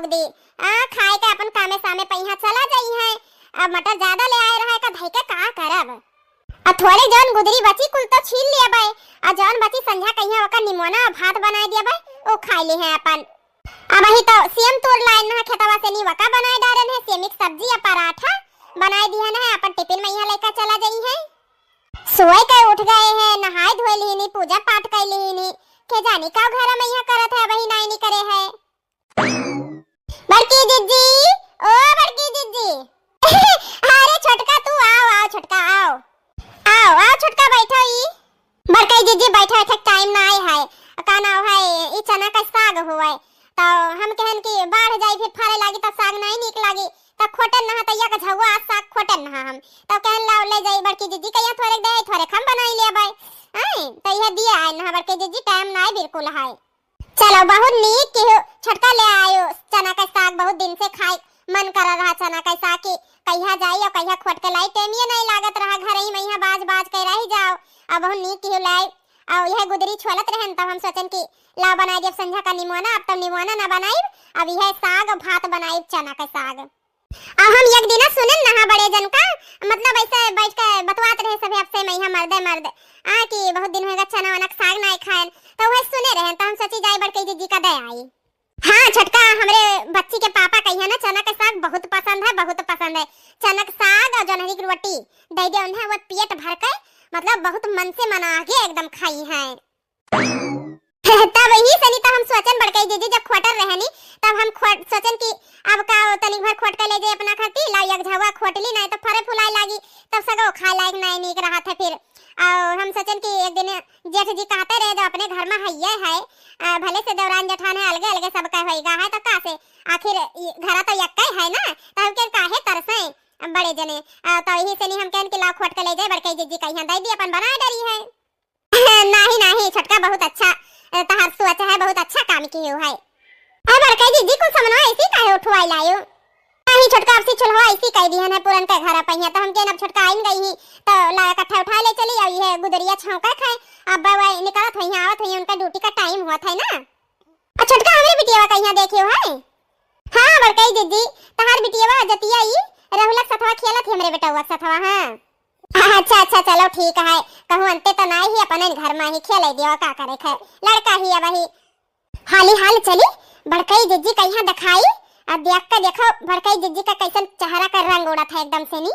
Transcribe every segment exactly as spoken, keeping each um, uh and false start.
दी, आ, खाए के अपन कामे सामे पहिया चला जाई है। अब मटर ज्यादा ले आए रहे का धई के का करब? आ थोड़े जौन गुदरी बची कुल तो छील लेबै, आ जौन बची संझा कहिया ओकर निमोना भात बनाए देबै, ओ खाए ली है अपन। अब अही तो सेम तोड़ लाइन है खेतवा से नी, वका बनाए डारन है, सेमी के सब्जी या पराठा बनाए दिहन है, अपन टिफिन में यहाँ लेकर चला जाई है। सोए के उठ गए हैं, नहाए धोए लीनी, पूजा पाठ कर लीनी, के जानी का घर में यहाँ करत है, वही नाई नी करे है। बड़की जिज्जी, ओ बड़की जिज्जी। अरे छोटका तू आओ, आओ छोटका आओ। आओ, आओ छोटका बैठो ई। बड़कई जिज्जी बैठो, एठे टाइम ना आए है। का नाव है, ई चना का साग हुए। तो हम कहन कि बाढ़ जाई फिर फरे लागी तो साग नहीं नीक लागी। तो खोटन नहा तो एक झौआ आज साग खोटन नहा हम। तो कहन लाओ ले जाई बड़की जिज्जी कहिया थोड़े दे, थोड़े हम बनाई लेबै। हैं, तो यह दिया है नहा बड़की जिज्जी टाइम ना आए बिल्कुल है। चलो, बहुत नीक किहु, छोटका ले आयो चना के साग, बहुत दिन से खाए मन कर रहा चना के साग की, कहिया जाई और कहिया खोट के लाई, टेमिये नहीं लागत रहा, घर ही में यहाँ बाज बाज के रह जाओ। अब बहुत नीक किहु लाई, और यह गुदरी छोलत रहन, तब हम सोचन कि ला बनाई देब संझा का निमोना, अब तब निमोना ना बनाई, अब यह साग और भात बनाई, चना के साग। अब हम एक दिना सुनन नहा बड़े जन का, मतलब ऐसे बैठ के बतवात रहे सभे आपसे में यहाँ मर्दे मर्द, आ कि बहुत दिन होएगा चना वना के साग नाई खाएन, तो वह सुने रहन, तो हम सोची जाए बड़कई जिज्जी का दे आई। हाँ छोटका, हमरे बच्ची के पापा कहिया ना चना के साग बहुत पसंद है, बहुत पसंद है। चना के साग और जोन्हरी की रोटी दे दे उन्हें, वो पेट भर के, मतलब बहुत मन से मना के एकदम खाई है। तब यही सनी तो हम सोचन बड़कई जिज्जी जब खोटर रहनी, तब हम खोट, सोचन कि अब का हो, तनिक भर खोट के ले जाए अपना खातिर, लाओ एक झौआ खोट ली, नहीं तो फरे फुलाए लागी, तब सगो खाए लायक नहीं नीक रहत है फिर। और हम सोचन कि एक दिन जेठ जी कहते रहे, जो अपने घर में हइये है, आ, भले से देवरान जेठान है, अलगे अलगे सबका होइगा है, तो का से, आखिर ई घरा तो यक्के है ना, तो हम के काहे तरसे बड़े जने। आ, तो यही से नहीं हम कहन कि लाओ खोट के ले जाए, बड़कई जिज्जी कहिया दे दी, अपन बना डरी है। नाही, नाही, छोटका बहुत अच्छा, अ, तहार सोच है, बहुत अच्छा काम कियो है। अरे बड़कई जिज्जी, कुल समनवा ऐसी काहे उठवाई लायो? नाही छोटका, अब से चूल्हा ऐसी कह दिहन है पुरन के घर पहिया, तो हम केन अब छोटका आइन गई ही, तो ला इकट्ठा उठा ले चली, और ये गुदरिया छौंका खाए, अब वह निकलत हुई हैं, आवत हुई हैं, उनका ड्यूटी का टाइम हुआ था ना। आ छोटका हमरे बिटियावा का यहाँ देखियो है? हाँ बड़कई जिज्जी, तहार बिटियावा जतिया ई रहुलक सथवा खेलत ही हमरे बेटउआ के सथवा, हाँ। अच्छा, अच्छा, चलो ठीक है, कहूँ अंते तो नाई ही, अपने घर में ही खेले दियो, का करे खे, लड़का ही अब ही। हाली हाल चली, बड़कई जिज्जी कहिया दिखाई, अब देख के देखो बड़कई जिज्जी का कैसन चेहरा का रंग उड़त है एकदम से नी।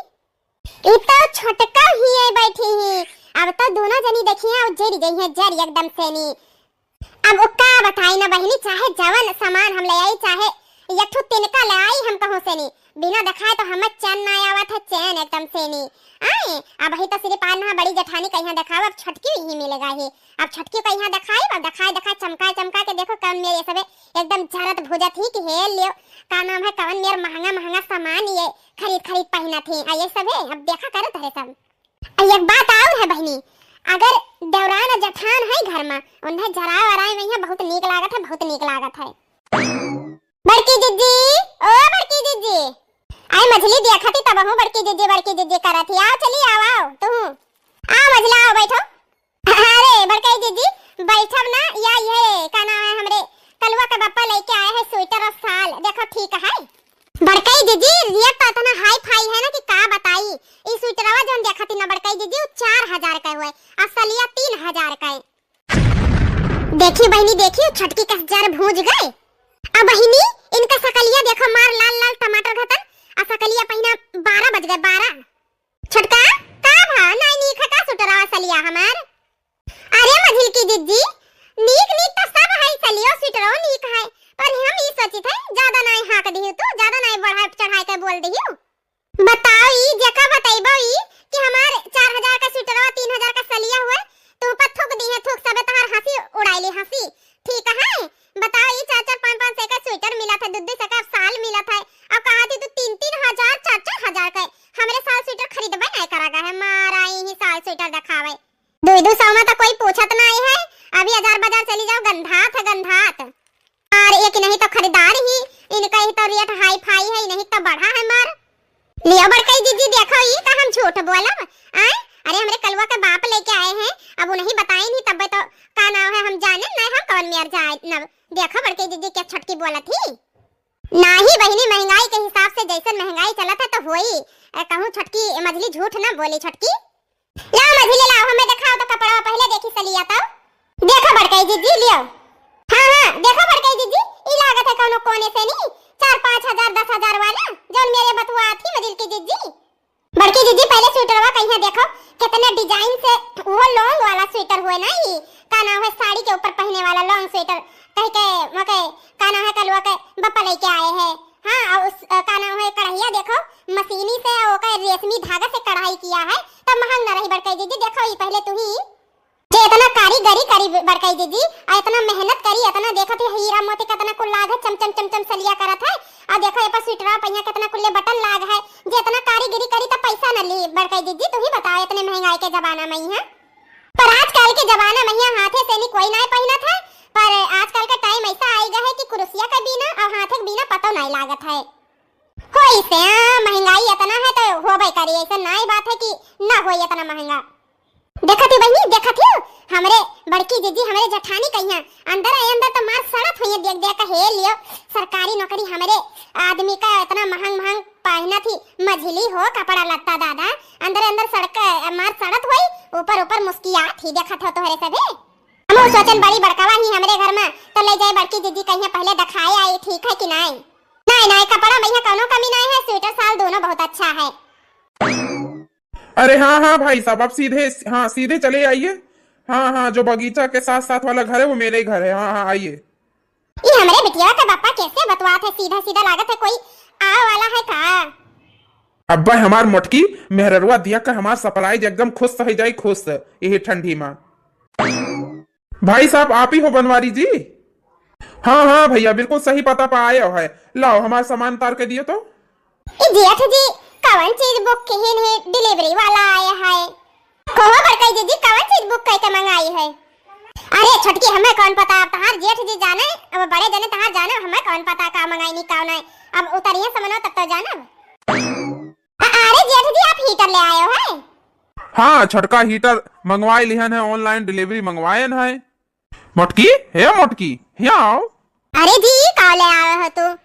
ई तो छोटका ही है बैठी ही, अब तो दोनों जनी देखिए, अब जरी जइहे जरी एकदम से नी। अब वो का बताई ना बहिनी, चाहे जवन सामान हम ले आई, चाहे एक ठो तिनका ले आई हम कहूँ से नी, बिना दिखाए तो हमें चैन ना आवत है, चैन एकदम से नी। आए, अब ही तो सिर्फ आन हा बड़ी जेठानी कहिया दिखाओ, अब छोटकी ही मिलेगा ही। अब छोटकी कहिया दिखाई, अब दिखाए दिखाए चमकाए चमका के देखो कौन मेरे सबे एकदम जरत भुजत ही कि हे लियो, का नाम है, कौन मेर महंगा महंगा सामान ये खरीद खरीद पहनत ही। आ ये सबे अब देखा करत है सब। आ एक बात और है बहिनी, अगर देवरान और जेठान है घर में, उन्हें जराए वराए में यहाँ बहुत नीक लागत है, बहुत नीक लागत है। बड़की जिज्जी, ओ बड़की जिज्जी, आई मझली देखती तब हूँ बड़की जिज्जी, बड़की जिज्जी करत ही। आओ चली, आओ, आओ तू, आओ मझला, आओ बैठो। अरे बड़कई जिज्जी, बैठब ना, या ये का नाम है, हमरे कलुआ के बप्पा लेके आए हैं स्वेटर और साल, देखो ठीक है। बड़कई जिज्जी, रेट तो इतना हाई फाई है ना कि का बताई। ई स्वेटरवा जौन देखती ना बड़कई जिज्जी, वो चार हजार का हुए, और सलिया तीन हजार का है। देखी बहिनी, देखी, छोटकी का जर भूज गए। अब बहिनी, इनका सकलिया देखो, मार लाल लाल टमाटर घतन, आ सकलिया पहिना बारह बज गए, बारह। छोटका, का भा, नाई नीक है का स्वेटरवा सलिया हमार? अरे मझिलकी जिज्जी, नीक नीक तो सब है, सलियो स्वेटरो नीक है, पर हम ई सोचित है, ज्यादा नाई हाँक दिहु तू, ज्यादा नाई बढ़ाए चढ़ाए के बोल दिहु। बताओ ई, जेका बतइबो ई कि हमार चार हजार का स्वेटरवा, तीन हजार का सलिया हुए, तू पर थूक दिहे, थूक सबे तहार हँसी उड़ाई ली, हँसी। ठीक है, बताओ ई चार चार पाँच पाँच सौ का स्वेटर मिला था, दू दू सौ का साल मिला था, अब कहा थी तू तीन तीन हजार, चार चार हजार का, हमरे साल स्वेटर खरीदबे नहीं करा गए है, मारा ही साल स्वेटर दिखावे। दू दू सौ में तो कोई पूछत नहीं है, अभी हजार बाजार चली जाओ, गंधात है, गंधात। और ये कि नहीं तो खरीदार ही, इनका ही तो रेट हाई फाई है, नहीं तो बढ़ा है मार। लियो बड़कई जिज्जी, देखो ई का हम झूठ बोलब, आय? अरे हमरे कलुआ के बाप लेके आए हैं, अब उन्हें बताई नहीं तब तो का नाम है हम जाने ना, हम कौन मेर जाए न। देखो बड़कई जिज्जी क्या छोटकी बोलत ही। नाही बहिनी, महंगाई के हिसाब से जैसन महंगाई चलत है तो होई। अ, कहूँ छोटकी मझली झूठ ना बोली छोटकी। लाओ मझली लाओ, हमें देखाओ तो कपड़वा पहिले देखी सलिया तो। देखो बड़कई जिज्जी लियो। हाँ, हाँ, देखो बड़कई जिज्जी, ई लागत है कौनो कोने से नी, चार पाँच हजार, दस हजार वाला, जौन मेरे बतुआ थी मझिल की जिज्जी। बड़की जिज्जी पहिले स्वेटरवा कहिया देखो, कितने design से वो long वाला स्वेटर हुए ना ई, का नाम है साड़ी के ऊपर पहने वाला long स्वेटर, कह के वके का नाम है कलवा के बप्पा लेके आए हैं। हाँ, और उस, अ, का नाम है कढ़ैया देखो, मशीनी से ओके रेशमी धागा से कढ़ाई किया है, तब महंग ना रही बड़कई जिज्जी। देखो ई पहिले तू ही जे इतना कारीगरी करी ब-, बड़कई जिज्जी, आ इतना मेहनत करी, इतना देखत ही हीरा मोती कितना कुल लाग है, चम चम चम चम सलिया करत है। आ देखो ए पर स्वेटरवा पहिया कितना कुल्ले बटन लाग है। जे इतना कारीगरी करी त पैसा न ली बड़कई जिज्जी, तू ही बताओ इतने महंगाई के जमाना में यहाँ। पर आजकल के जमाना में यहाँ हाथे से नी कोई नाय पहिनत है, पर आजकल का time ऐसा आइगा है कि कुरुसिया के बिना और हाथे के बिना पतो नाय लागत है। होई से, हाँ, महंगाई इतना है तो होबे करी, ऐसा नाय बात है कि ना होई इतना महंगा। देखत ही बहिनी, देखत ही हमरे बड़की जिज्जी, हमरे जेठानी कहिया, अंदर आए, अंदर तो मार सड़त होइए देख देख के, हे लियो, सरकारी नौकरी हमरे आदमी का इतना महंग महंग पहनत ही, मझिली हो कपड़ा लत्ता दादा, अंदर अंदर सड़क, मार सड़त होई, ऊपर ऊपर मुस्कियात ही, देखत हो तोहरे सभे। हम सोचन बड़ी बड़कवा ही हमरे घर में, तो ले जाए बड़की जिज्जी कहिया पहले दिखाए आई, ठीक है कि नाय? नाय, नाय, कपड़ा में यहाँ कौनो कमी नाय है, स्वेटर साल दोनों बहुत अच्छा है। अरे हाँ, हाँ भाई साहब, आप सीधे, हाँ, सीधे चले आइए। हाँ, हाँ, जो बगीचा के साथ साथ वाला घर है, वो मेरे ही घर है। हाँ, हाँ, आइए। ई हमरे बिटिया के पापा कैसे बतवात है, सीधा सीधा लागत है कोई आवे वाला है का? अब्बा हमार मोटकी मेहररुआ दिया का हमार surprise एकदम खुश हो जाई, खुश यही ठंडी में। भाई साहब, आप ही हो बनवारी जी? हाँ, हाँ भैया, बिल्कुल सही पता पर आए हो है। लाओ, हमार सामान उतार के दियो तो। ई जेठ जी, कवन चीज book किहिन है? Delivery वाला आया है। कहो बड़कई जिज्जी, कवन चीज book करके मंगाई है? अरे छोटकी, हमें कौन पता, अब तहार जेठ जी जाने, अब बड़े जने तहार जाने, हमें कौन पता का मंगाई नी, का नाय। अब उतरिए समनो तब तो जानब। अ-, अरे जेठ जी, आप heater ले आए हो है? हाँ, छोटका heater मंगवाए लिहन है, online delivery मंगवायन है। मोटकी, हे मोटकी, हियाँ आओ। अरे जी, का ले आए हो तू?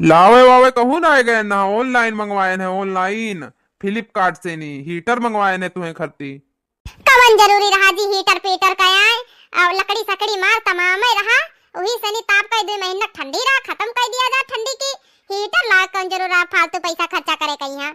लावे वावे कहूँ ना आए गए ना, online मंगवायन है, online, Flipkart से नी, heater मंगवायन है तुहें खरती। कवन जरूरी रहा जी heater पीटर का आए, और लकड़ी सकड़ी मार तमामे रहा, वही सनी ताप का दुई महीना ठंडी रहा, खत्म कर दिया जा ठंडी की, heater ला कौन जरूर रहा फालतू पैसा खर्चा करे कहीं।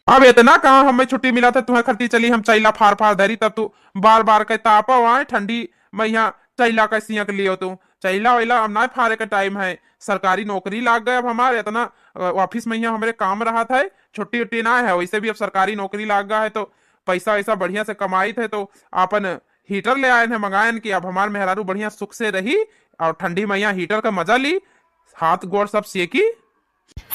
अब इतना कहाँ हमें छुट्टी मिला था, तुम्हें खरती चली हम चैला फार फार धरी, तब तू बार बार के तापो आए ठंडी में यहाँ चैला का सियक लियो तू। चैला वैला अब ना फारे का time है, सरकारी नौकरी लाग गए अब हमारे इतना, अ, office में यहाँ हमरे काम रहा था, छुट्टी उट्टी ना है, वैसे भी अब सरकारी नौकरी लाग गया है तो पैसा वैसा बढ़िया से कमाई थे तो अपन heater ले आए हैं, मंगाए हैं कि अब हमार मेहरारू बढ़िया सुख से रही और ठंडी में यहाँ heater का मजा ली, हाथ गोड़ सब सेकी।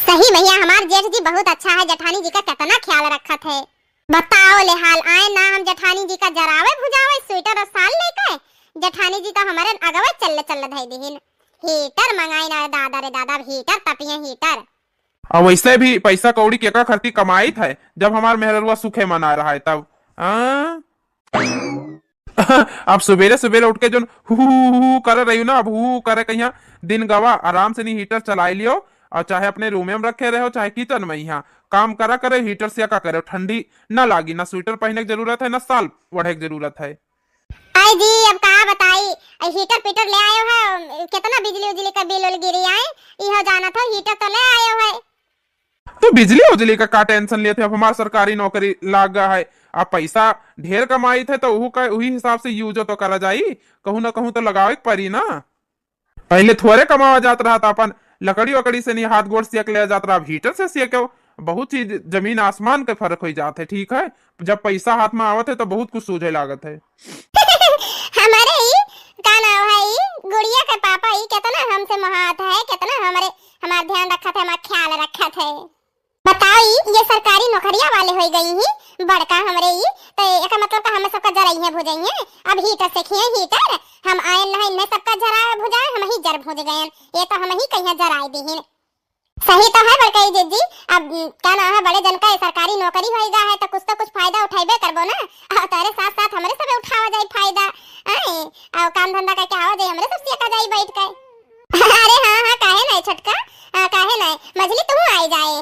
सही में यहाँ हमार जेठ जी बहुत अच्छा है, जेठानी जी का कितना ख्याल रखत है। बताओ ले हाल, आए ना हम जेठानी जी का जरावे भुजावे स्वेटर और साल लेके, जेठानी जी तो हमारे अगवे चल चल धई दिहिन। Heater मंगाई ना रे दादा, रे दादा, heater तपिए heater। और वैसे भी पैसा कौड़ी केका खरती कमाइत है, जब हमार मेहररुआ सुखे मना रहा है तब। हाँ? अब सुबेरे सुबेरे उठ के zone who who who who करे रही ना, अब हु हु करे कहिया दिन गवा, आराम से नी heater चलाई लियो, और चाहे अपने room में रखे रहो, चाहे kitchen में, यहाँ काम करा करे, heater से का करे, ठंडी ना लागी, ना sweater पहने की जरूरत है, ना साल ओढ़े की जरूरत है। आई जी, अब का बताई, आई heater पीटर ले आयो है, कितना बिजली उजली का bill उल गिरी आए, इहो जानत हो, heater तो ले आयो है। तो बिजली उजली का का tension लेते हो? अब हमार सरकारी नौकरी लाग गया है, अब पैसा ढेर कमाई थे तो उहू का, उही हिसाब से use तो करा जाई, कहूँ ना कहूँ तो लगावे के पड़ी ना। पहले थोड़े कमावा जात रहा था, अपन लकड़ी वकड़ी से नहीं हाथ गोड़ सेक ले जात रहा, अब heater से सेके। बहुत चीज जमीन आसमान के फर्क हो जात है, ठीक है? जब पैसा हाथ में आवत है तो बहुत कुछ सूझे लागत है। हमारे ई का नाम है, ई गुड़िया के पापा, ई कितना हमसे मोहात है, कितना हमारे, हमार ध्यान रखत है, हमार ख्याल रखत है। बताओ, ई ये सरकारी नौकरिया वाले हो गई ही बड़का हमरे ई, तो एकर मतलब का हम सबका जराई है भुजाई है। अब heater से खिए heater, हम आयन नहीं, इन्हें सबका जरा भुजाए, हम ही जर भुज गए, ये तो हम ही कहीं जराए दिहिन। सही तो है बड़कई जिज्जी, अब, उम, का नाम है, बड़े जन का ये सरकारी नौकरी होई गा है, तो कुछ तो कुछ फायदा उठाइबे करबो ना। और तेरे साथ साथ हमरे सबे उठावा जाई फायदा, आए, और काम धंधा करके आवा जाई, हमरे सब सेका जाई बैठ के। अरे हाँ, हाँ, काहे नहीं छोटका, हाँ, काहे नाय, मझली तुहूँ आई जाए।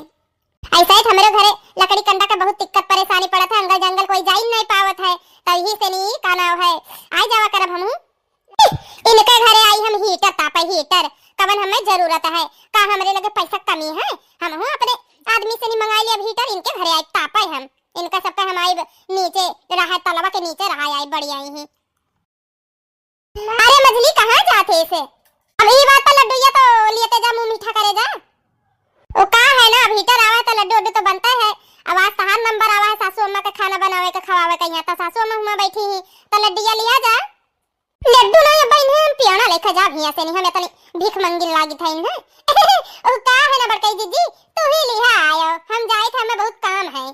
ऐसा है, हमरे घरे लकड़ी कंडा के बहुत दिक्कत परेशानी पड़त है, अंगल जंगल कोई जाई नहीं पावत है, तो यही से नहीं, का नाव है, आई जावा करब हमहूँ। इनके घरे आई हम हीटर तापे, हीटर, कवन हमें जरूरत है, का हमरे लगे पैसा कमी है, हमहूँ अपने आदमी से नहीं मंगाई लेब हीटर, इनके घरे आई तापे हम, इनका सबका हम आई नीचे रहा, तलवा के नीचे रहा आई, बड़ी आई ही। अरे मझली, कहाँ जात है इसे? अब ई बात तो लड्डूया तो लिए ते जा, मुँह मीठा करे जा। ओ का है ना, अब हीटर आवा है तो लड्डू उड्डू तो बनता है। अब आज तहार नंबर आवा है सासू अम्मा के खाना बनावे के, खवावे के, यहाँ तो सासू अम्मा हुआ बैठी ही, तो लड्डूया लिया जा। लड्डू ना, अब इन्हें हम पियाना लेके जा, हियाँ से नहीं, हम इतनी भीख मंगिन लागी था इन्हें। ओ का है ना बड़कई जीजी, तू ही लिहा आयो, हम जाए थे, हमें बहुत काम है।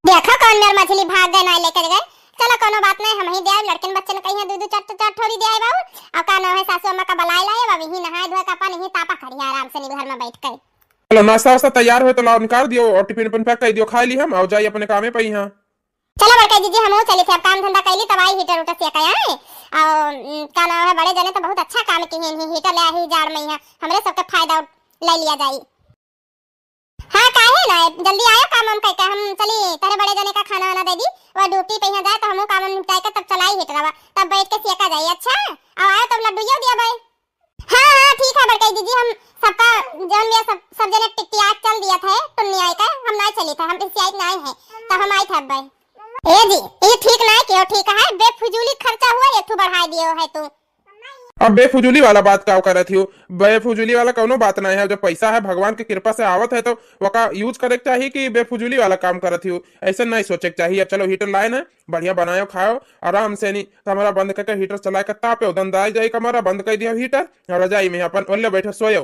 देखो कौन मेर मझली भाग गए, ना लेकर गए। चलो कोनो बात नहीं, हम ही दे आए, लड़कन बच्चन कहीं दू दू चार चार ठोरी दे आए बाबू। और का नाम है, सासू अम्मा का बलाए लाए, अब यही नहाए धोए का अपन यही तापा करिए आराम से नहीं घर में बैठ के। चलो नाश्ता वास्ता तैयार हो तो लाओ निकाल दियो और टिफिन उफिन पैक कर दियो, खा ली हम और जाइए अपने कामे पे यहाँ। चलो बड़का जीजी, हम चली थे, अब काम धंधा कैली तब आई हीटर उटर से आए। और उम, का नाम है, बड़े जने तो बहुत अच्छा काम किए हैं, हीटर ले आई जाड़ में यहाँ, हमरे सबके फायदा उठ-, ले लिया जाई। हाँ, काहे ना, जल्दी आयो काम वाम करके, हम चली तोहरे बड़े जने का खाना वाना दे दी, वो ड्यूटी पे यहाँ जाए तो हमहू काम वाम निपटाए के तब चलाई हीटरवा, तब बैठ के सेका जाई। अच्छा, अब आयो तब लड्डू यो दिया भाई। हाँ, हाँ, ठीक है बड़कई दीदी, हम सबका जौन भी है, सब, सब जने टिकटिया चल दिया था, टुन्नी आई का, हम ना चली था, हम इसी आई ना है, तो हम आई थे अब भाई। ए जी, ये ठीक ना है, क्यों ठीक है, बेफजूली खर्चा हुआ, एक ठू बढ़ा दियो है तू। अब बेफजूली वाला बात का करत हियो? बेफजूली वाला कौनो बात नहीं है। जब पैसा है, भगवान के कृपा से आवत है, तो वका यूज करे के चाही कि बेफजूली वाला काम करत हियो? ऐसे नहीं सोचे के चाही। अब चलो हीटर लाए ना, बढ़िया बनायो खाओ आराम से, नहीं तो हमारा बंद करके हीटर चला के तापे, उदन दाई जाई कमरा, बंद कर दिया हीटर और रजाई में अपन ओल्ले बैठे सोयो।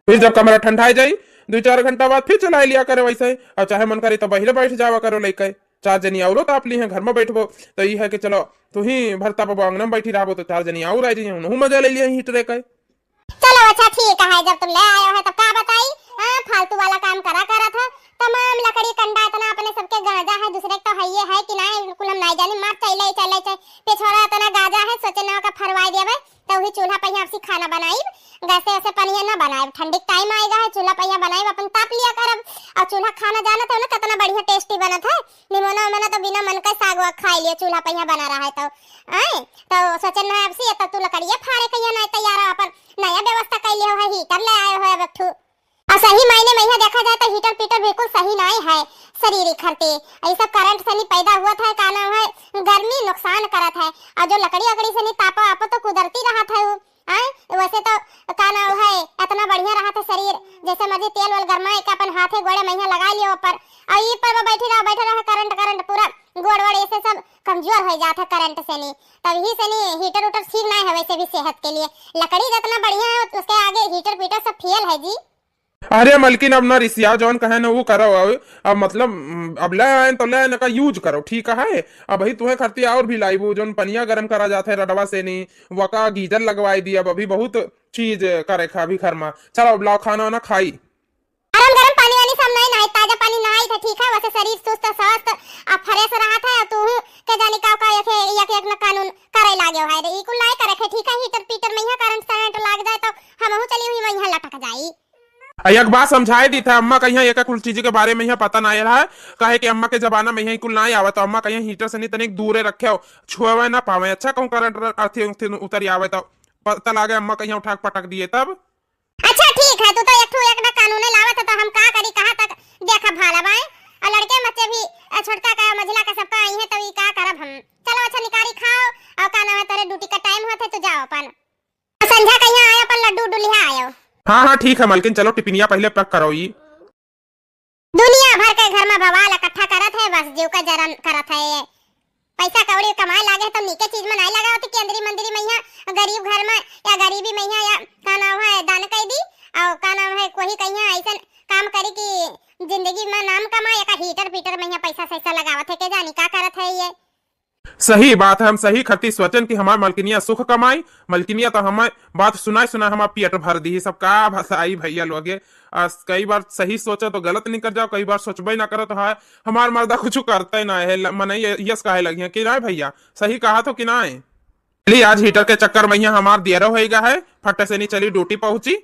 फिर जब कमरा ठंडाई जाई, दो चार घंटा बाद फिर चलाई लिया करे वैसे ही। और चाहे मन करी तो बहिरे बैठ जावा करो लइके, चार जनी औरो ताप ली हैं, घर में बैठबो। तो ई है कि चलो तू ही भर तापबो, अंगना में बैठी रहबो तो चार जनी और आ जाइए, उनहू मजा ले लिया हीटरे का। चलो अच्छा ठीक है, जब तुम ले आयो है तब का बताई। हाँ, फालतू वाला काम करा करत है। तमाम लकड़ी कंडा इतना अपने सबके गांजा है, दूसरे के तो है ये है कि ना, बिल्कुल हम नहीं जानी, मार चले चले चले। पिछोरा इतना गांजा है, सोचे ना का फरवाई देवे। तो वही चूल्हा पे यहाँ आपसी खाना बनाइब, गैसे वैसे पनिया ना बनाइब। ठंडी के टाइम आएगा है, चूल्हा पे यहाँ बनाइब, अपन ताप लिया करब। और चूल्हा खाना जानत हो ना कितना बढ़िया टेस्टी बनत है। निमोना उमोना तो बिना मन का साग वाग खाई लियो, चूल्हा पे यहाँ बना रहा है तो। आए, तो सोचन ना आपसी, तब तू लकड़िया फाड़े के यहाँ नहीं तैयार हो, अपन नया व्यवस्था कर लियो है, हीटर ले आयो है अब एक ठू। और सही मायने में यहाँ देखा जाए तो हीटर पीटर बिल्कुल सही नाय है शरीर खरते। ये सब करंट से नहीं पैदा हुआ था, का नाम है, गर्मी नुकसान करत है। और जो लकड़ी वकड़ी से नहीं तापो आपो तो कुदरती रहत है वो। आए, वैसे तो का नाम है, इतना बढ़िया रहत है शरीर, जैसे मर्जी तेल वेल गरमाए के अपन हाथे गोड़े में यहाँ लगा लियो ऊपर, और ई पर में बैठी रहो, बैठे रहो, करंट करंट पूरा गोड़ वोड़ ऐसे सब कमजोर हो जात है करंट से नहीं। तब ही से नहीं, हीटर उटर ठीक ना है वैसे भी सेहत के लिए। लकड़ी जितना बढ़िया है उसके आगे हीटर पीटर सब फेल है जी। अरे मलकिन, अब ना रिसिया, जौन कहे ना वो करो। अब, अब मतलब, अब ले आए तो ले आए, का यूज करो, ठीक है। अब भाई तुम्हें खरती और भी लाइबू, जौन पनिया गरम करा जात है रडवा से नहीं, वका गीजर लगवाई दी। अब अभी बहुत चीज करे खा अभी घर में। चलो अब लाओ खाना वाना खाई। गरम गरम पानी वानी सब नहीं, नहीं ताजा पानी नहीं था, ठीक है। वैसे शरीर सुस्त स्वस्थ आ फ्रेश रहा था। तू के जानी का का एक एक एक न कानून करे लागे है रे, ई कुल नहीं करे खे, ठीक है। हीटर पीटर में यहाँ करंट सरंट लाग जाए तो हमहू चली हुई में यहाँ लटक जाई। आ, एक बात समझाए दी था, अम्मा कहिया एक कुल चीज के बारे में यहाँ पता ना रहा है, काहे कि अम्मा के जमाना में यहाँ कुल ना आवत, तो अम्मा कहिया हीटर से नहीं तनिक दूरे रखे हो, छुआवे ना पावे। अच्छा कहूँ करंट र-, अथी उथी उतरी आवे तो पता लागे अम्मा कहिया उठा के पटक दिए तब। अच्छा ठीक है, तू तो एक ठो एक ना कानूने लावत है, तो हम का करी, कहाँ तक देखा भाला बाएं। और लड़के बच्चे भी, अ, छोटका का मझिला का सबका आई है, तो ई का करब हम। चलो अच्छा निकारी खाओ, और का नाम है, तोरे ड्यूटी का टाइम होत है, तू जाओ अपन। संझा कहिया आयो, अपन लड्डू उड्डू लिहा आयो। हाँ, हाँ, ठीक है मलकिन, चलो टिफिनिया पहले पैक करो ई। दुनिया भर के घर में बवाल इकट्ठा करत है, बस जीव का जरन करत है। पैसा कौड़ी कमाए लागे है तो नीके चीज में नहीं लगावत कि अंदरी मंदरी में यहाँ गरीब घर में या गरीबी में यहाँ या का नाम है दान कर दी, और का नाम है कोई कहिया ऐसन काम करी कि जिंदगी में नाम कमाए, का हीटर पीटर में यहाँ पैसा सैसा लगावत है, के जानी का करत है ये। सही बात है, हम सही खरती सोचन कि हमार मलकिनिया सुख कमाई, मलकिनिया तो हमें बात सुनाए सुनाए हमार पेट भर दी। सब का भसाई भैया लोगे, आ, कई बार सही सोचो तो गलत निकल जाओ, कई बार सोचबे ना करो तो हाय हमार मर्दा कुछ करते ना है, ल-, मनई ये-, यस काहे लगी है कि ना भैया, सही कहा तो कि ना है। चली आज हीटर के चक्कर में यहाँ हमार दियरो होइगा है, फट से नहीं चली ड्यूटी पहुंची।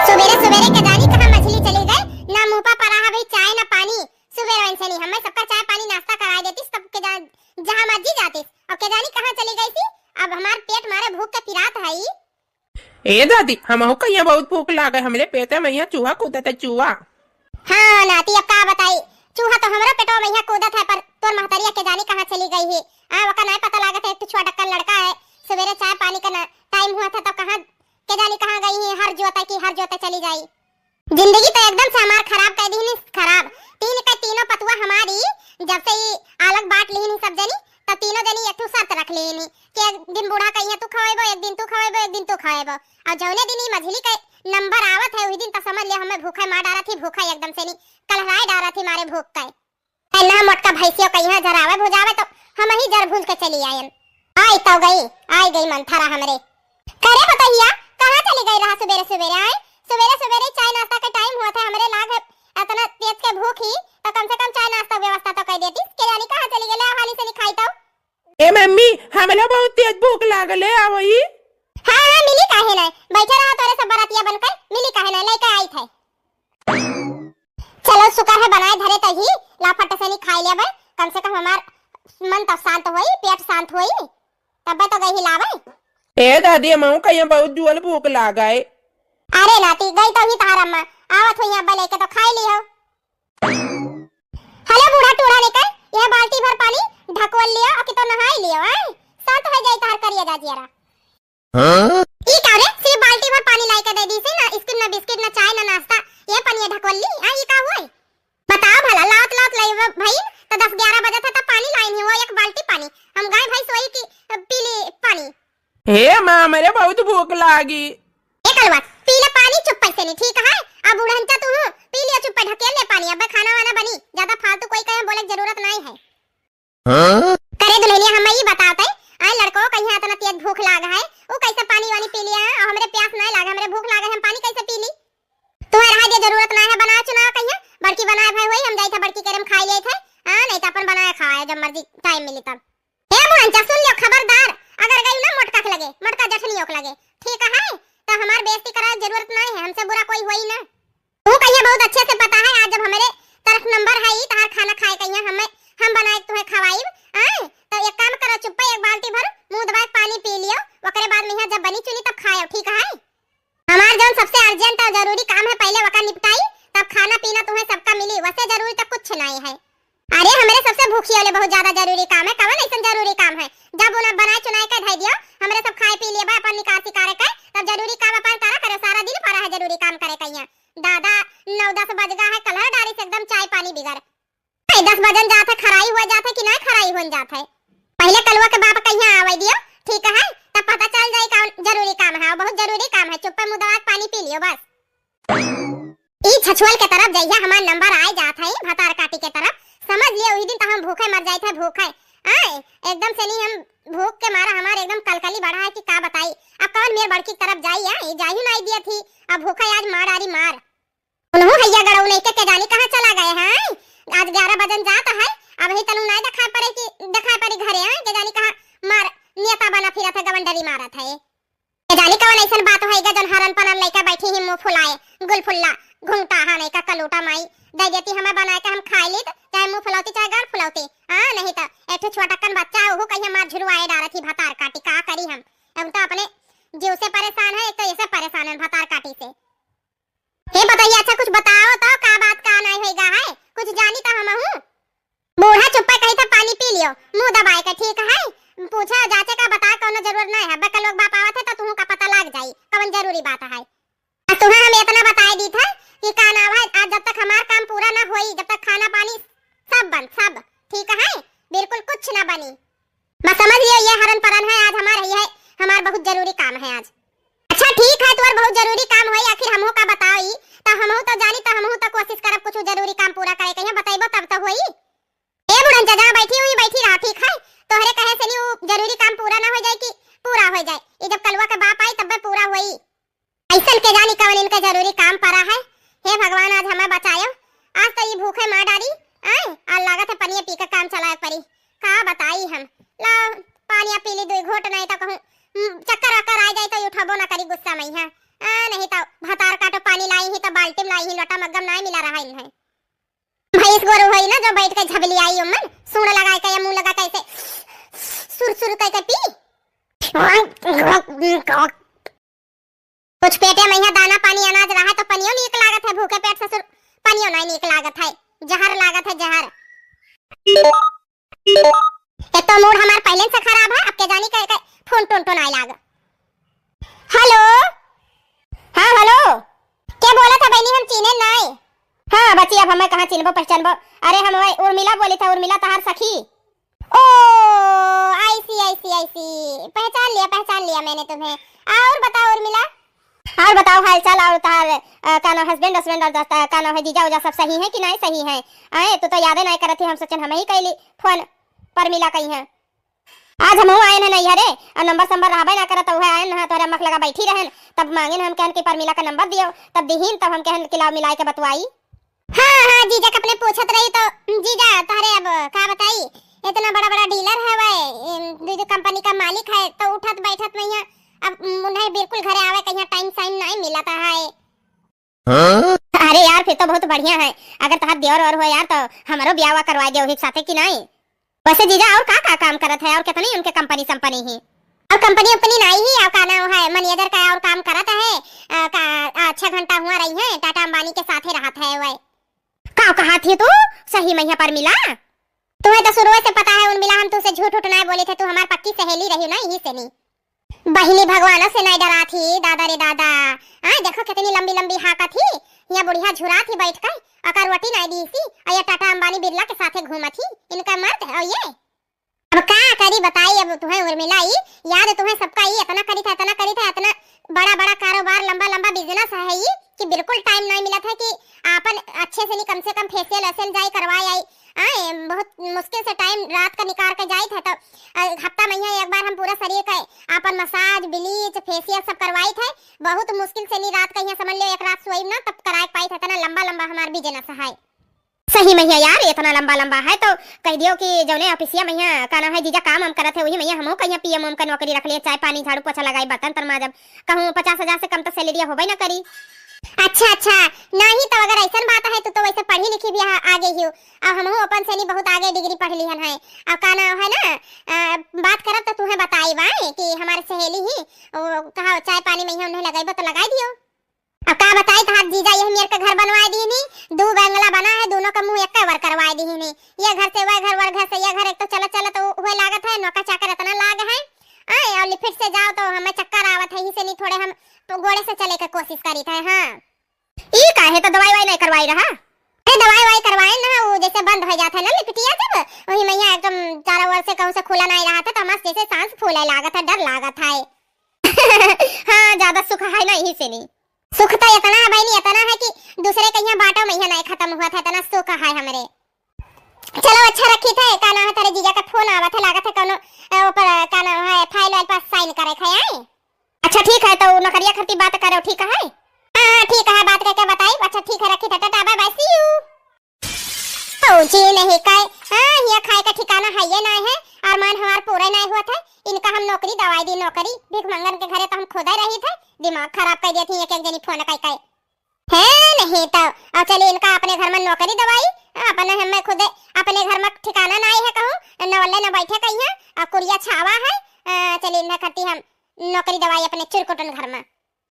सुबेरे सुबेरे के जानी कहाँ मछली चली गई, ना मुँह पर परा है भाई चाय ना पानी। सुबेरे वैसे नहीं, हमें सबका चाय पानी नाश्ता कराए देतीस, तब के जा-, जहाँ मर्जी जातीस। अब के जानी कहाँ चली गई थी, अब हमार पेट मारे भूख के पिरात है। ए दादी, हमहू कहिया बहुत भूख लागे, हमरे पेटे में यहाँ चूहा कूदत है, चूहा। हाँ नाती, अब का बताई, चूहा तो हमरो पेटवा में यहाँ कूदत है, पर तोर महतरिया के जानी कहाँ चली गई है। आ, ओका नाय पता लागत है, एक ठो छुआ डक्कन लड़का है, सुबेरे चाय पानी का ना टाइम हुआ था, तब कहाँ के जानी कहाँ गई है, हर जोते की हर जोते चली जाई। जिंदगी तो एकदम से हमार खराब कर दीनी, खराब। तीन के तीनों पतुआ हमारी, जब से ई अलग बांट लीनी सब जनी, तब तीनों जनी एक ठो शर्त रख लीनी कि एक दिन बूढ़ा कहिया तू खवेबो, एक दिन तू खवेबो, एक दिन तू खवेबो। और जौने दिन ई मझली के नंबर आवत है, वही दिन तो समझ ले हमें भूखे मार डारत ही, भूखे एकदम से नहीं, कलहराए डारत ही मारे भूख के। ना मोटका भैंसियों कहिया जरावे भुजावे तो हम ही जर भूज के चली आयन। आई तो गई, आई गई मंथरा हमरे। करे बतहिया, कहाँ चली गई रहा सुबेरे सुबेरे? आए, सुबेरे सुबेरे चाय नाश्ता के टाइम हुआ था, हमरे लाग है इतना तेज के भूख ही, तो कम से कम चाय नाश्ता व्यवस्था तो कर देती। के जानी कहाँ चली गई, ले हाली से नहीं खाई तो। ए मम्मी, हमला बहुत तेज भूख लागल है, आवई। हाँ हाँ, मिली काहे ना, बैठे रहा तोरे सब बरातिया बनकर, मिली काहे ना, लेके आई थे। चलो शुक्र है बनाए धरे तही, ला फट से नहीं खाई लेबे, कम से कम हमार मन तो शांत होई, पेट शांत होई, तब्बे तो गई हिलावे। ए दादी, हमहू कहिया बहुत जुअल भूख लागे। अरे नाती, गई तो ही तहार अम्मा, आवत हुई अब्बा लेके तो खाई लियो। हलो बूढ़ा टूढ़ा लेकर यह बाल्टी भर पानी ढकोल लियो और कि तो नहाई लियो, आए? शांत हो जाई तहार करिया जा जियरा। हाँ? ई का रे, सिर्फ बाल्टी भर पानी लाई के दे दी से ना, स्कूल ना बिस्किट ना चाय ना नाश्ता, ये पनिया ढकोल ली, आ, ई का हुए? बताओ भला, लात लात लाई व-, भाई, तो दस ग्यारह बजे था तब पानी लाई नहीं, वो एक बाल्टी पानी, हम गाय भैंस वही की, अ, पी ली पानी। हे माँ, मेरे बहुत भूख लागी। ए कलवा, पी ले पानी चुप्पे से नहीं, ठीक है? अब बुढ़ंचा तू हूँ, पी लियो चुप्पे, ढकेल ले पानी, अब खाना वाना बनी, ज्यादा फालतू कोई कहे बोले की जरूरत नहीं है। हाँ? करे दुल्हनिया, हम ई बताते, आए लड़को कहिया इतना तेज भूख लाग है, ऊ कैसे पानी वानी पी लिया है, और हमरे प्यास नहीं लाग, हमरे भूख लाग है, हम पानी कैसे पी ली? तुम्हें रहा दे, जरूरत नहीं है, बनाए चुनाव कहिया, बड़की बनाए भाई हुई, हम जाई था बड़की केरम खाई ले थे, हाँ, नहीं तो अपन बनाए खाए जब मर्जी टाइम मिली तब। हे बुढ़ंचा, सुन लियो खबरदार, अगर गई ना मोटका के लगे, मोटका जठनियों के लगे, ठीक है, तो हमार बेइज्जती कराए जरूरत नहीं है, हमसे बुरा कोई हुई ना। तू कहिया बहुत अच्छे से पता है, आज जब हमरे तरफ नंबर है ई, तहार खाना खाए कहिया हमें, हम बनाए के तुम्हें खवाइब, आए? तो एक काम करो, चुप्पे एक बाल्टी भर मुंह दबाए पानी पी लियो, ओकरे बाद में यहाँ जब बनी चुनी तब खायो, ठीक है? हमार जौन सबसे अर्जेंट और जरूरी काम है, पहले वका निपटाई, तब खाना पीना तुम्हें सबका मिली, वैसे जरूरी तो कुछ नहीं है। अरे, हमरे सबसे भूखी होले बहुत ज्यादा जरूरी काम है। कवन ऐसन जरूरी काम है? जब उन्हें बनाए चुनाए के धै दियो, हमरे सब खाए पी लिए बा अपन निकार सिकारे के, तब जरूरी काम अपन करा करे, सारा दिन पड़ा है जरूरी काम करे कहिया। दादा, नौ दस बज गा है, कलहर डारी से एकदम चाय पानी बिगर। ए, दस बजन जात है, खराई हुआ जात है कि ना खराई हुआ जात है? पहले कलुआ के बाप कहिया आवे दियो, ठीक है, तब पता चल जाई कौन जरूरी काम है, बहुत जरूरी काम है, चुप्पे मुंह दबा के पानी पी लियो बस। ई छछुअल के तरफ जइया हमार नंबर आए जात है, भतार काटी के तरफ, समझ लियो, वही दिन तो हम भूखे मर जाए थे, भूखे। आए, एकदम से नहीं, हम भूख के मारा हमार एकदम कलकली बढ़ा है कि का बताई। अब कौन मेर बड़की तरफ जाई, आए, जाही नहीं दिया थी, अब भूखे आज मार डारी मार। उन्हों हैया गड़ऊ नहीं के, के जानी कहाँ चला गए हैं, आज ग्यारह बजन जात है, अब ही तनु नहीं दिखाई पड़े कि दिखाई पड़ी घरे, आए, के जानी कहाँ मार नियता बना फिरत है, गवंडरी मारत है। ए जानी कवन ऐसन बात होइगा, जौन हरन पनन लइका बैठी ही मुंह फुलाए, गुलफुल्ला, घुंघटा हा नहीं का कलूटा माई, दे देती हमें बनाए के हम खाई लीत, चाहे मुंह फुलौती, चाहे गाल फुलौती। हाँ, नहीं तो एक ठो छोटकन बच्चा है, ओहू कहीं हमार झुरवाए डारत ही भतार काटी, का करी हम? हम तो अपने जीव से परेशान है, एक तो ऐसे परेशान है भतार काटी से। हे बतैया, अच्छा कुछ बताओ तो, का बात का नहीं होइगा है, कुछ जानी तो हम हूँ। बूढ़ा चुप्पे कही था, "पानी पी लियो, मुंह दबाए के, ठीक है? पूछे जाचे का बता, कौनो जरूरत नहीं है। अब्बे का लोग बाप आवत है तो तुहू का पता लाग जाई, कौन जरूरी बात है। आज तुहें हम इतना बताए दी था कि का नाम है, आज जब तक हमार काम पूरा ना होई, जब तक खाना पानी सब बंद, सब, ठीक है? बिल्कुल कुछ ना बनी।" बस समझ लियो, ये हरन परन है, आज हमार यही है, हमार बहुत जरूरी काम है आज। अच्छा ठीक है, तोर बहुत जरूरी काम होई, आखिर हमहू का बताई, तो हमहू तो जानी, तो हमहू तो कोशिश करब कुछ जरूरी काम पूरा करे के, यहाँ बतैबो तब तो होई। ए बुढ़न जा, जहाँ बैठी हुई बैठी रहा, ठीक है? तोहरे कहे से नहीं वो जरूरी काम पूरा ना हो जाए कि पूरा हो जाए, ये जब कलुआ के बाप आई तब पूरा होई। ऐसन के जानी कवन इनका जरूरी काम पड़ा है। हे भगवान, आज हमें बचायो, आज तो ये भूखे मार डारी। आए, आ लागत है पनिया पी के काम चलाए परी। का बताई हम, ला पानिया पी ली दुई घोट, नहीं तो कहूँ, हम्म, चक्कर वक्कर आ जाए तो उठबो ना करी गुस्सा में, हाँ। आ, नहीं तो भतार काटो। पानी लाई ही तो बाल्टी में लाई ही, लोटा मग्गम नाहीं मिला रहा इन्हें। भैंस गोरू होई ना जो बैठ के झबली आई उमन, सूंड लगा के या मुंह लगा के ऐसे सुर सुर कह के पी। कुछ पेटे में यहाँ दाना पानी अनाज रहा तो पनियो नीक लागत है, भूखे पेट ससुर पनियो नाहीं नीक लागत है, जहर लागत है जहर। एक तो मूड हमार पहले से खराब है, अब के जानी के, के फोन टोन टोन आए लाग। हेलो, हाँ हेलो, के बोलत है बहनी, हम चीने नाहीं। हाँ बच्ची, अब हमें कहाँ चिन्हबो पहचानबो? अरे हम वही उर्मिला बोली था, उर्मिला तहार सखी। ओ, I see, I see, I see, पहचान लिया, पहचान लिया मैंने तुम्हें। और बताओ उर्मिला। और बताओ हाल चाल, और तहार, अ, का नाम, husband, husband और दोस्त, अ, का नाम है, जीजा उजा सब सही है कि नाहीं सही है? आए, तू तो यादे नाहीं करत ही, हम सोचन हम ही कैली फोन, परमिला कही है। आज हमहू आएन है नैहरे, और नंबर संबर रहबे ना करत, उहे आएन है, तोहरे अम्मा के लगा बैठी रहन, तब मांगेन हम कहन कि परमिला का नंबर दियो, तब दिहिन, तब हम कहन कि लाओ मिलाए के बतवाई। हाँ, हाँ, जीजा के अपने पूछत रही तो, जीजा, तोहरे अब का बताई, इतना बड़ा बड़ा डीलर है वह, इन दू दू कंपनी का मालिक है, तो उठत बैठत में यहाँ, अब उन्हें बिल्कुल घरे आवे कहीं टाइम साइम नाहीं मिलत है। हाँ? अरे यार, फिर तो बहुत बढ़िया है। अगर तहार देवर और हो यार, तो हमरो ब्याह करवा दे वही साथे कि नाहीं? वैसे जीजा और का का काम करत है और कितनी उनके कंपनी संपनी ही? और कंपनी उपनी नाहीं ही, और का नाम है, मैनेजर का और काम करत है, अ, का, अ, छह घंटा हुआ रही है, टाटा अंबानी के साथे रहत है वह। का कहा थी तू? सही में यहाँ परमिला? तुम्हें तो शुरू से पता है उर्मिला, हम तुझसे झूठ उठ नाहीं बोली थे, तू हमार पक्की सहेली रही ना, यही से नहीं। बहिनी भगवान से नाहीं डरा थी, दादा रे दादा। आय, देखो कितनी लंबी लंबी हाका थी, यहाँ बुढ़िया झुरा थी बैठ कर, अकर रोटी नाहीं दी सी, और ये टाटा अंबानी बिरला के साथे घूमत थी, इनका मर्द है, और ये। अब का करी बताई, अब तुम्हें उर्मिला ई याद, तुम्हें सबका ई इतना करी था, इतना करी था, इतना बड़ा बड़ा कारोबार, लंबा लंबा बिजनेस है ई कि बिल्कुल टाइम नाहीं मिलत है कि आपन अच्छे से नहीं, कम से कम फेशियल वेशियल जाई करवाए आई। आए, बहुत मुश्किल से टाइम रात का निकाल के जाइत है, तो, अ, हफ्ता में यहाँ एक बार हम पूरा शरीर का आपन मसाज, ब्लीच, फेशियल सब करवाइत है। बहुत मुश्किल से नहीं रात का यहाँ समझ लियो एक रात सोई ना, तब कराए पाइत है, इतना लंबा लंबा हमार बिजनेस है। सही में है यार, इतना लंबा लंबा है तो कह दियो कि जौने ऑफिसिया में यहाँ का नाम है जीजा काम हम करत है, वही में यहाँ हमहू कहीं पीएम उम का नौकरी रख लिए, चाय पानी, झाड़ू पोछा लगाई, बर्तन तर माजब, कहूँ पचास हजार से कम तो सैलरी होबे ना करी। अच्छा, अच्छा, नाहीं तो अगर ऐसन बात है तो, तो वैसे पढ़ी लिखी भी आ, आगे ही हो। अब हमहू अपन से नहीं बहुत आगे डिग्री पढ़ लिहन है। अब का नाम है ना, अ, बात करब तो तुम्हें बताई बाय कि हमारे सहेली ही, वो कहा चाय पानी में ही उन्हें लगाई तो लगाई दियो। अब का बताई तहार जीजा, यह मेर के घर बनवाए दीनी, दू बंगला बना है, दोनों का मुंह एक वर करवाए दीनी। ये घर से वह घर, वह घर से यह घर, एक तो चलत चलत तो हुए लागत है, नौका चाकर इतना लाग है। आए, और लिफ्ट से जाओ तो हमें चक्कर आवत है, इसे नहीं थोड़े हम गोड़े से चले के कोशिश करी थे। हाँ, ई काहे तो दवाई वाई नहीं करवाई रहा? अरे दवाई वाई करवाए ना, वो जैसे बंद हो जाता है ना लिपटिया, जब वही मैया एकदम चारों ओर से कहूँ से खुला नहीं रहा था, तो हमारे जैसे सांस फूले लागत है, डर लागत है। हाँ, ज्यादा सुख है ना, यही से नहीं। सुख तो इतना है बहनी, इतना है कि दूसरे के यहाँ बाटो में यहाँ नहीं खत्म हुआ था, इतना सुख है हमरे। चलो अच्छा रखी थे, का नाम है, तेरे जीजा का फोन आवत है, लागत है कोनो, अ, ऊपर, अ, का नाम है, फाइल वाइल पर साइन करे थे, आए? अच्छा ठीक है, तो नौकरिया खरती बात करो, ठीक है? हाँ, हाँ, ठीक है, बात करके बताई। अच्छा ठीक है, रखी थे, tata, bye bye, see you। फौजी नहीं का, हाँ, यहाँ खाए का ठिकाना है ये नहीं है, अरमान हमार पूरे नहीं हुआ था, इनका हम नौकरी दवाई दी, नौकरी, भीख मंगन के घरे तो हम खुदे रही थे, दिमाग खराब कर दिया थी एक एक जनी फोन कई कई। है नहीं तो, और चलिए इनका अपने घर में नौकरी दवाई, अपने हमें खुदे, अपने घर में ठिकाना नहीं है कहूँ, न वल्ले न बैठे कहीं है, और कुरिया छावा है, अ, चलिए इन्हें खाती हम नौकरी दवाई अपने चिरकुटन घर में।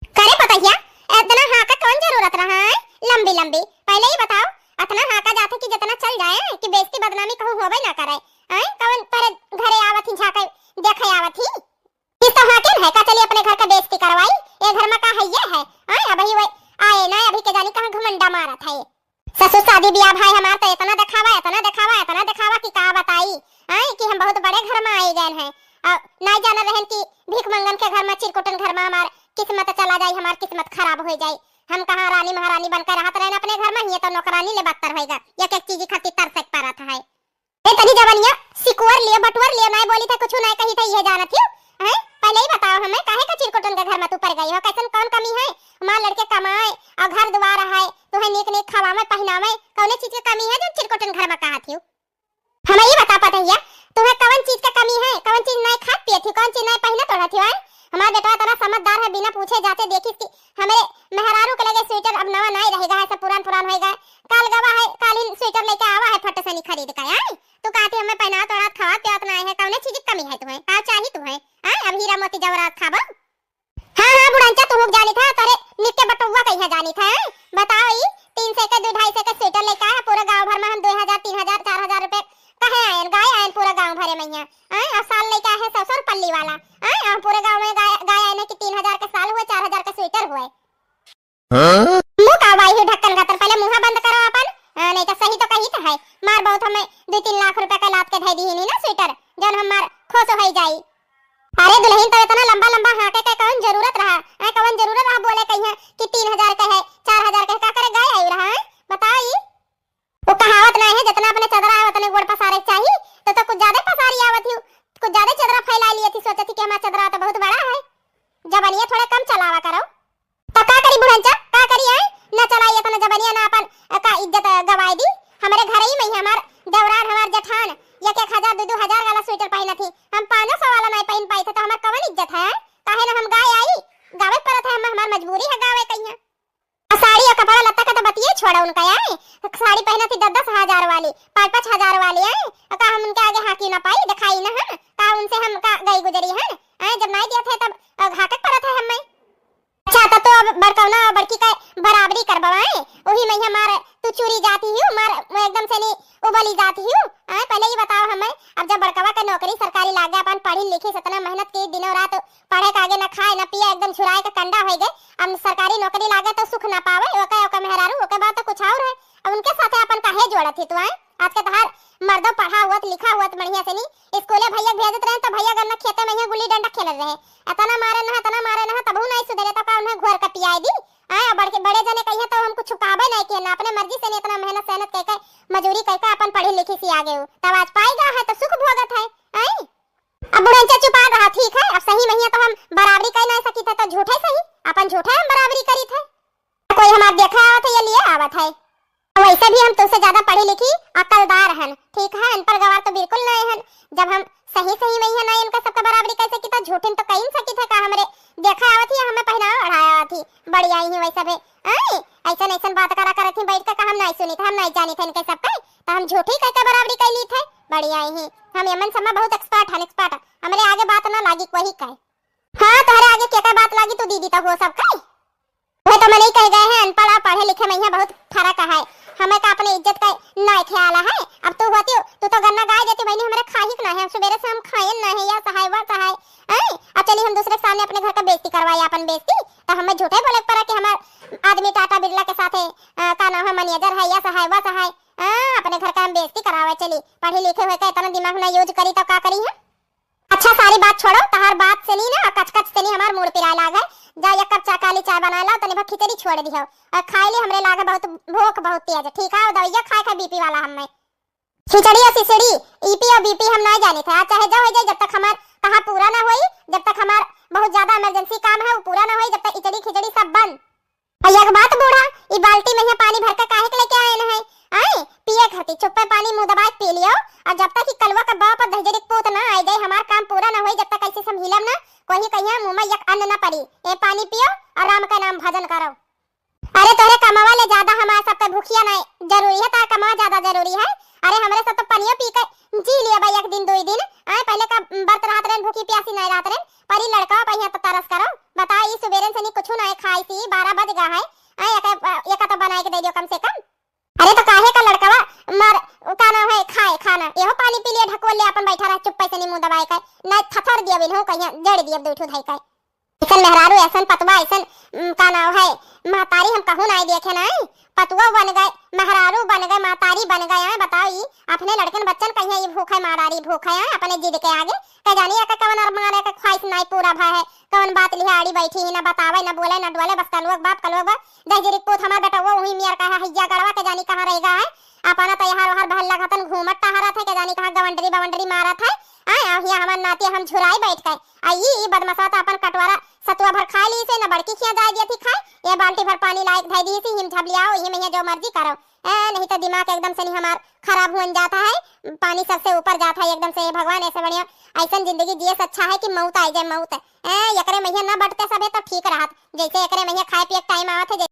करे पतहिया, इतना हाका कौन जरूरत रहा है? लंबी लंबी, पहले ही बताओ, इतना हाका जाते कि जितना चल जाए कि बेइज्जती बदनामी कहूँ होबे ना करे। हैं? कौन तेरे घरे आवत ही झांके देखे आवत ही? किस तो हाकिम है का चली अपने घर का बेइज्जती करवाई? ये घर में का है ये है? आए अबही वही आए ना, अभी के जानी कहाँ घमंडा मारत है। ससुर शादी ब्याह भाई हमार तो इतना दिखावा, इतना दिखावा, इतना दिखावा कि का बताई। आए कि हम बहुत बड़े घर में आई गए हैं। और नहीं जाना रहन कि भीख मंगन के घर में, चिरकुटन घर में हमार किस्मत चला जाई, हमार किस्मत खराब हो जाई। हम कहाँ रानी महारानी बनकर रहत रहन अपने घर में, ये तो नौकरानी ले बदतर होएगा, एक एक चीज खातिर तरसे के परत है। ए, तनी जवनिया सिकुअर लियो, बटुअर लियो, नाय बोली था, कुछ नाय कही था, ये जानत हियो, हैं? पहले ही बताओ हमें, काहे का चिरकुटन के घर में तू पड़ गई हो? कैसन कौन कमी है? हमार लड़के कमाए और घर द्वार है, तुम्हें नीक नीक खवावे, पहनावे, कौने चीज के कमी है जो चिरकुटन घर में कहा थियो? हमें ये बता पतहिया, तुम्हें कौन चीज के कमी है? कौन चीज नाय खात पिए थी, कौन चीज नाय पहनत ओढ़त थी, हैं? हमार बेटवा इतना समझदार है, बिना पूछे जांचे देखिस कि हमरे मेहरारू के लगे स्वेटर अब नवा नाई रह गा है, सब पुरान पुरान होइ गा है। काल गवा है, काल ही स्वेटर लेके आवा है फट से नहीं खरीद के, आए? तू कहती हमें पहनावत ओढ़ावत खवावत पियावत नाई है, कौने चीज की कमी है तुम्हें? का चाही तुम्हें? आए? अब हीरा मोती जवाहरात खाबो? हाँ, हाँ, बुढ़नचा, तू हुक जानित है, तोरे निक के बटुआ कहिया जानित है, हैं? बताओ, ई तीन सौ के, दो ढाई सौ के स्वेटर लेके आए, पूरा गांव भर में हम दो हजार, तीन हजार, चार हजार रुपए कहे आयन, गाय आयन पूरा गांव भरे में यहाँ, हैं? और साल लेके आए हैं सौ सौ रुपल्ली वाला, हैं? और पूरे गांव में गाय, गाय आयन कि तीन हजार के साल हुए, चार हजार के स्वेटर हुए। हाँ? मुंह का बाई हुई ढक्कन खातर, पहले मुंह बंद करो अपन, हाँ, नहीं तो सही तो कही तो है, मार बहुत हमें दो तीन लाख रुपए का लाद के धई दी ही नहीं ना स्वेटर, जौन हमार खुश हो जाई। अरे दुल्हन, तो इतना लंबा लंबा हाँके के कौन जरूरत रहा? ऐ कौन जरूरत रहा बोले कहिया कि तीन हजार के है, चार हजार के है, का करे गाय आई रहा है? बताओ ई। वो कहावत नहीं है, जितना अपने चदरा है उतने गोड़ पसारे के चाही, तो, तो कुछ ज्यादा पसारी आवत ही, कुछ ज्यादा चदरा फैला लिए थी, सोचत ही कि हमारा चदरा तो बहुत बड़ा है, जबनिया थोड़े कम चलावा करो। तो का करी बुढ़नचा, का करी है? ना चलाई अपना जबनिया, ना अपन, अ, का इज्जत, अ, गवाए दी। हमरे घर ही में ही हमार देवरान, हमार जेठान एक एक हजार, दो दो हजार वाला स्वेटर पहनत ही, हम पाँच सौ वाला नहीं पहन पाई थे, तो हमार कवन इज्जत है? काहे ना हम गाय आई, गावे के पड़त है, हम, हमार मजबूरी है गावे कहिया। आ साड़ी और कपड़ा लत्ता का तो बतिये छोड़ा उनका, आए? साड़ी पहनत ही दस दस हजार वाली, पाँच पाँच हजार वाली, आए? और का हम उनके आगे हाँकी ना पाई, दिखाई ना हम? का उनसे हम का गई गुजरी है? आए, जब नहीं दिया थे तब, अ, हाँके के पड़त है हमें। अच्छा, तो, तो अब बड़कौना और बड़की का बराबरी करबवाए, वही में हमार तू चूरी जाती ही, मार एकदम से नहीं उबली जाती ही। आए, पहले ये बताओ हमें, अब जब बड़कवा के नौकरी सरकारी लागे, अपन पढ़ी लिखी, इतना मेहनत की, दिनों रात पढ़े के आगे न खाए न पिए, एकदम झुराए के कंडा होइ गए, अब सरकारी नौकरी लागे तो सुख ना पावे, ओके, ओके मेहरारू, ओके बात तो कुछ और है। अब उनके साथे अपन काहे जोड़त ही तू, आए? आज के तहार मर्दो पढ़ा हुअत, लिखा हुअत बढ़िया से नहीं, स्कूले भैया भेजत रहे तो भैया गन्ना खेते में यहाँ गुल्ली डंडा खेलत रहे, इतना मारे ना, इतना मारे ना, तबहू नहीं सुधरे, तो का उन्हें घोर के पियाए दी? आए, बड़के, बड़े जने कहिए तो हम कुछ छुपावे नहीं किए ना, अपने मर्जी से नहीं, इतना मेहनत सहनत कह के, मजूरी कह के अपन पढ़ी लिखी सी आ गए हो, तब आज पाई गा है तो सुख भोगत है। आए, अब बुढ़नचा चुपा रहा, ठीक है, अब सही महिया तो हम बराबरी कर नहीं सकी थे, तो झूठे सही, अपन झूठे हम बराबरी करी थे। कोई हमार देखे आवत है या लिए आवत है? वैसे भी हम तुमसे ज्यादा पढ़ी लिखी अकलदार हन, ठीक है, अनपढ़ गवार तो बिल्कुल नहीं हन। जब हम सही सही महिया नहीं इनका सबका बराबरी कर सकी, तो झूठिन तो कहीं सकी थे का? हमरे देखे आवत ही, हमें पहनावा ओढ़ाए आवत ही, बड़ी आई ही वैसे भी। आए, ऐसन ऐसन बात करा करत ही बैठ के, का हम नहीं सुनी थे, हम नहीं जानी थे इनके सबके, तो हम झूठी कह के बराबरी कर ली थे। बड़ी आई ही, हम यमन सब में बहुत expert हन, expert। हमरे आगे बात ना लागी कोई कहे। हाँ, तोहरे आगे के का बात लागी, तू दीदी तो हो सब कहे। वह तो मनई कह गए हैं, अनपढ़ आ, पढ़े लिखे में यहाँ बहुत फर्क है। हमें का अपने इज्जत का ना ख्याल है। अब तू होती हो, तू तो गन्ना गाय देती बहनी, हमरे खाही के ना है, सुबेरे से हम खाएन ना है, या सहाय, वा सहाय। हैं? अब चली हम दूसरे के सामने अपने घर का बेइज्जती करवाई, अपन बेइज्जती, तो हमें झूठे बोले के पड़ा कि हमार आदमी टाटा बिरला के साथे, अ, का नाम है, मैनेजर है, या सहाय, वा सहाय। हाँ, अपने घर का हम बेइज्जती करावे चली, पढ़े लिखे हुए का इतना दिमाग ना use करी तो का करी है? अच्छा, सारी बात छोड़ो, तहार बात से नहीं ना, कच कच से नहीं, हमार मूड़ पिराए लाग है। जा, एक कप चा-, काली चाय बनाए लाओ, तनी भर खिचड़ी छोड़ दिहो और खाए ले, हमरे लागे बहुत भूख बहुत तेज, ठीक है? दवाइया खाए खाए बीपी वाला हमें। खिचड़ी और सिसड़ी, ईपी और बीपी हम ना जाने थे। आज चाहे जो हो जाए, जब तक हमार कहा पूरा ना होई, जब तक हमार बहुत ज्यादा emergency काम है, वो पूरा ना होई, जब तक इचड़ी खिचड़ी सब बंद। आ एक बात बूढ़ा, ई बाल्टी में यहाँ पानी भर के काहे के लेके आए न है? आए, पिए खातिर चुप्पे पानी मुंह दबाए के पी लियो, और जब तक ई कलुआ का बाप और दहिजरी के पूत ना आ जाए, हमार काम पूरा ना होई, जब तक ऐसे से हम हिलब ना, कोई कहिया मुंह में एक अन्न ना पड़ी। ए पानी पियो और राम का नाम भजन करो। अरे तोहरे कमावा ले ज्यादा हमारे सबके भूखिया नहीं जरूरी है, तार कमावा ज्यादा जरूरी है। अरे हमरे सब तो पनियो पी के जी लिया भाई, एक दिन दो दिन। आए, पहले का बर्त रहत रहन, भूखी प्यासी नहीं रहत रहन, पर ई लड़का पहिया तो तरस करो। बताओ, ई सुबेरन से नहीं कुछ नहीं खाई सी, बारह बज गा है। आए, एक, एक तो बनाए के दे दियो कम से कम। अरे तो काहे का लड़कवा मर, का नाम है, खाए खाना, एहो पानी पी लिया, ढकोल ले अपन बैठा रहा चुप्पे से नहीं मुंह दबाए का, नहीं थथर दिया बिन हो कहिया जड़ दिया दो ठो धाई का। ऐसन मेहरारू, ऐसन पतवा, ऐसन, उम, का नाम है, महतारी हम कहूँ नाई देखे नाई। पतवा बन गए, मेहरारू बन गए, महतारी बन गए, आए बताओ, ई अपने लड़कन बच्चन कहिया ई भूखे मारारी भूखे, आए अपने जिद के आगे। कह जानी एकर कवन अरमान, एकर ख्वाहिश नाई पूरा भा है, कवन बात लिहा आड़ी बैठी ही, ना बतावे, ना बोले, ना डोले, बस कलुआ के बाप, कलुआ के बाप। दहिजरी के पूत हमार बेटवा वही मियर कहा हैया गड़वा, के जानी कहाँ रहेगा है। अपना तो यहाँ वहाँ बहल लगतन घूमत टहरत है, के जानी कहाँ गवंडरी बवंडरी मारत है। आए, आ हिया हमार नाती हम झुराई बैठ के। आ ई, ई बदमाशा तो अपन कटोरा सतुआ भर खाए ली से, न बड़की खिया जाए दिया थी खाए। ये बाल्टी भर पानी लायक धई दी सी, हिम झबलियाओ, इही में जो मर्जी करो। ए, नहीं तो दिमाग एकदम से नहीं हमार खराब हुअन जात है, पानी सबसे ऊपर जात है एकदम से। हे भगवान, ऐसे बढ़िया, ऐसन जिंदगी जिए से अच्छा है कि मौत आइ जाए, मौत। ए, एकरे मइहाँ न बटते सभे तो ठीक रहत, जैसे एकरे मइहाँ खाए पिए के टाइम आवत है,